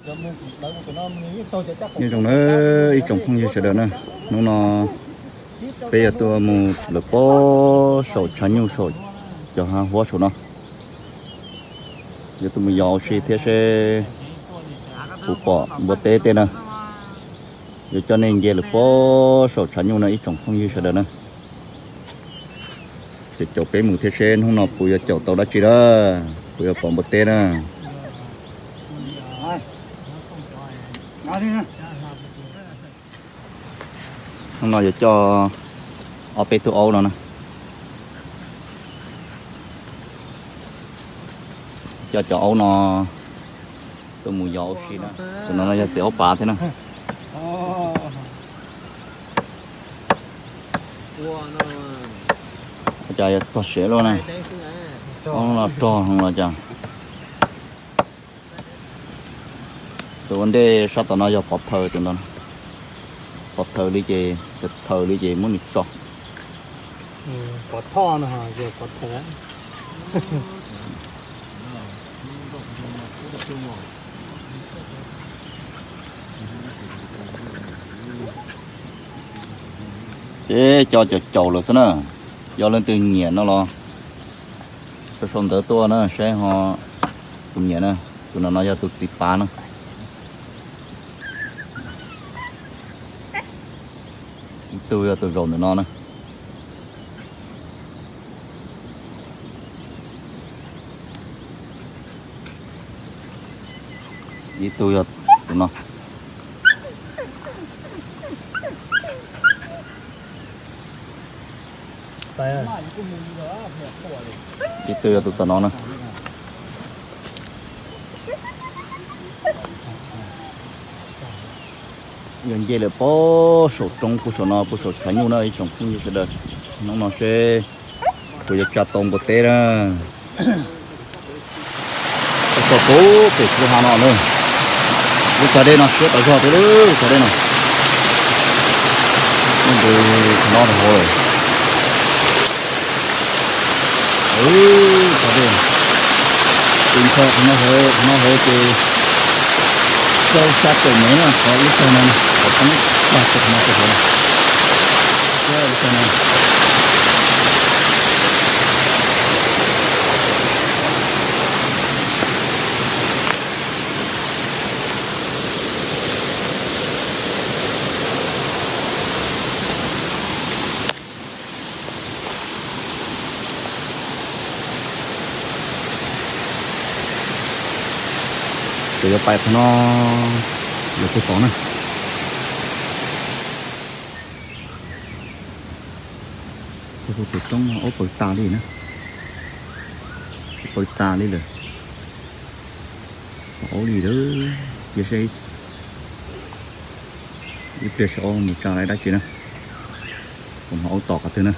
Nyob zoo na ib tsoom phooj ywg sawv daws na, hnub no peb yuav tuaj mus lawm pob saum tshav nyuj saum cov hav huab saum no. Yuav tuaj mus yos ua si thiab seb puas pom npua teb tej na. Yuav coj nej nce lawm pob saum tshav nyuj no ib tsoom phooj ywg sawv daws na. Ces caum peb mus thiab seb hnub no puas yuav caum tau dab tsi na, puas yuav pom npua teb na. Hnub no yuav coj ob peb tug aub no na, coj cov aub no tuaj mus yos ua si na. Tus no no yog txiv aub pav thiab na. Cas yuav txog siav luaj na. Aub no rog los cas. Tus ua ntej sab tom no yog pov thawm tus ntawd. Pov thawm li ces, pov thawm li ces muab nws tso. Pov thawm. Ces coj caum caum lawm xwb na. Yog leej twg nyiam no los sau sau ntawv tuaj na saib ho. Kuv nyiam na. Tus no no yog tus txiv pav na. Ib tug yog tus zaum ntawm no na. Ib tug yog tus no. Ib tug yog tus tom no na. Yog nce lawm pob saum roob puag saum no puag saum tshav nyuj na ib tsoom phooj ywg sawv daws. Hnub no seb puas yuav tsa tau npua teb na. Txog puag pem kwj ha no na. Lub txag dej no siab tas zog thiab lub txag dej no. Nws qhov no rau hauv lawm. Txag dej. Tus ntho qhov no hauv, qhov no hauv ces rau xya caum mev na, qhov lub txag no, qhov poob tag rau qhov no rau hauv. Lub txag no. Ces yuav pais qhov no lawm puag tod na. Txog puag pem roob no aub paws tas li na. Aub paws tas li lawm. Pom aub li lawm. Cia seb ib pliag seb aub mus tsa dab tsi na. Puas hnov aub tom qhov twg na.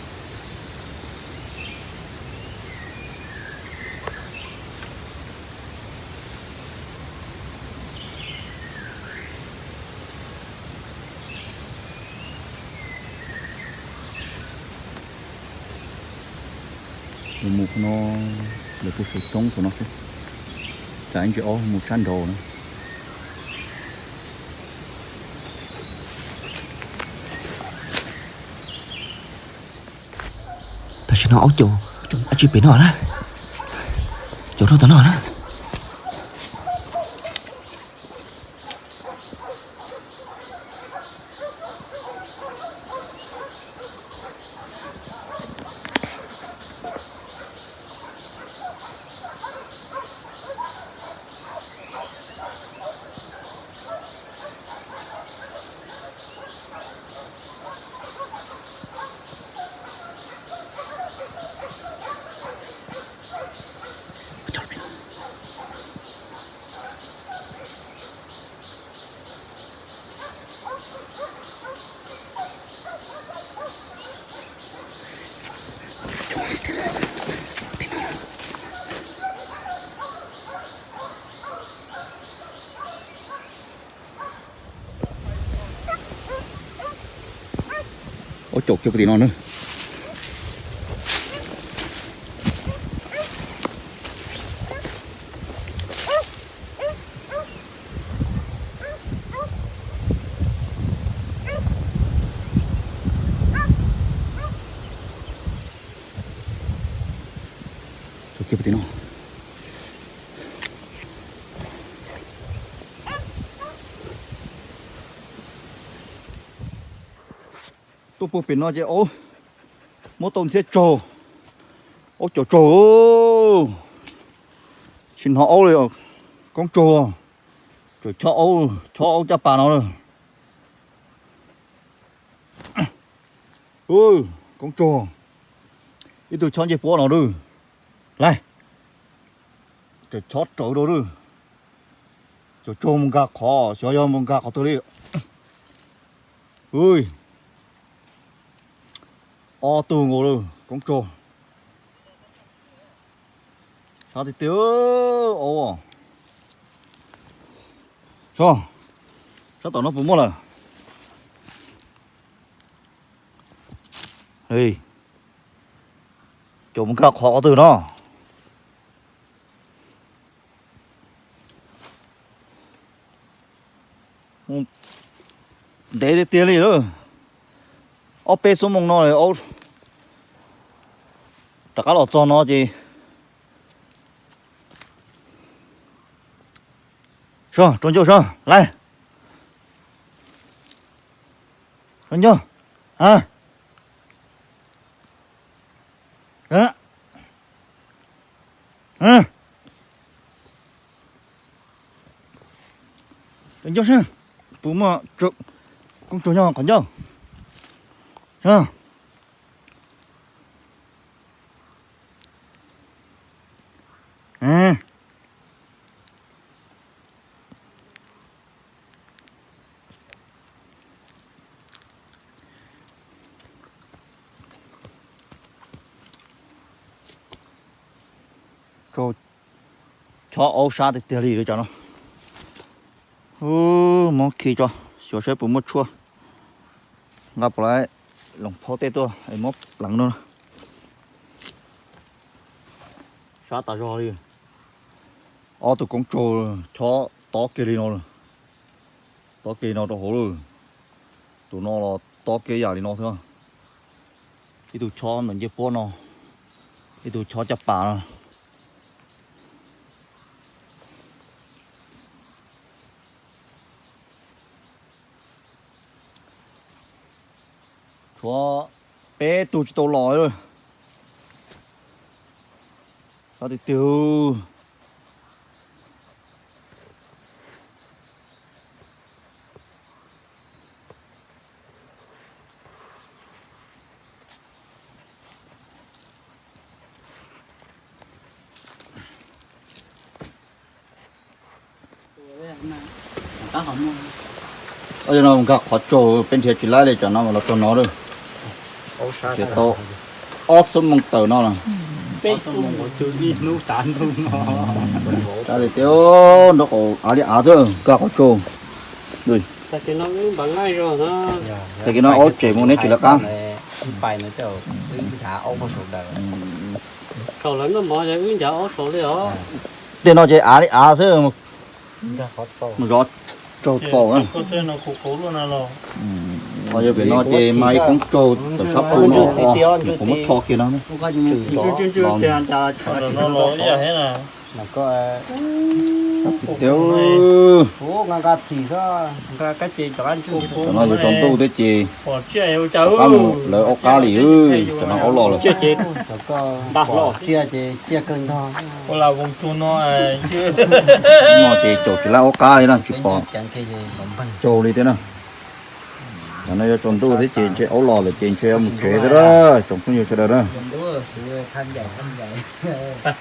Mus mus qhov no lawm puag saum roob saum no seb, tsam ib ntsis aub mus sab nraud na. Tam sim no aub caum dab tsi pem no na, caum rau tom no na. Aub caum kiag puag tim no na. Tuaj puag pem no ces aub muab tau ntxhiab tsaug, aub caum tsaug. Tsis hnov aub li, koob tsaug, tseem chob aub, chob aub caj pas no lawm. Koob tsaug, ib tug chob ncej puab no lawm. Lais, tseem chob rawv rau lawm. Caum tsaug mus nkag qhov, xyov yog mus nkag qhov twg li. Ob tug nkaus lawm, koob tsaug. Sab tiag tiag, aub. Sab tom no puas muaj lawm? Caum mus nkag qhov qhov twg no? Ntev tiag tiag li lawm. Ob peb xuab moos no aub rov qab los txog no ces. Sab, rau ncauj sab, lais. Rau ncauj. Rau ncauj sab, puas muaj koob tsaug nyob qhov ncauj? Chob aub sab tiag tiag li lawm cov no. Muab khi tso, xyuas saib puas muaj tshuaj. Nqa puas lais loos phaub tej tuaj es muab pleev no. Sab tas zog li. Ob tug koob tsaug chob tob kiag li no, tob kiag li no rau hauv lawm. Tus no los tob kiag yam li no thiab. Ib tug chob ntawm ncej puab no, ib tug chob caj pas no. Tshuav peb tug tsis tau los. Sab tiag tiag. Nkag qhov tsaug peb nrhiav tsis laib li, cov no los txog no lawm. Nrhiav tau ob xuab moos tawm no lawm. Sab tiag tiag, nraub qaum av li av xwb, nkag qhov tsaug. Tag kis no aub tseem mus neb tsis lawv qab. Tej no ces av li av xwb, mus zov tsaug txaus na. Ho yog pem no ces mas ib koob tsaug tawm sab pus no, kuv muab tsho kiag no. Tiag, cov no yuav tsaus ntuj thiab ces rov qab mus lawv aub qab li, cov no aub los lawm. No ces caum tsis laib aub qab li na, tsis pom tsaug li thiab na. Cov no yuav tsaus ntuj thiab ces ntshe aub los lawm ces ntshe yuav mus tsev thiab na, tsoom phooj ywg sawv daws na.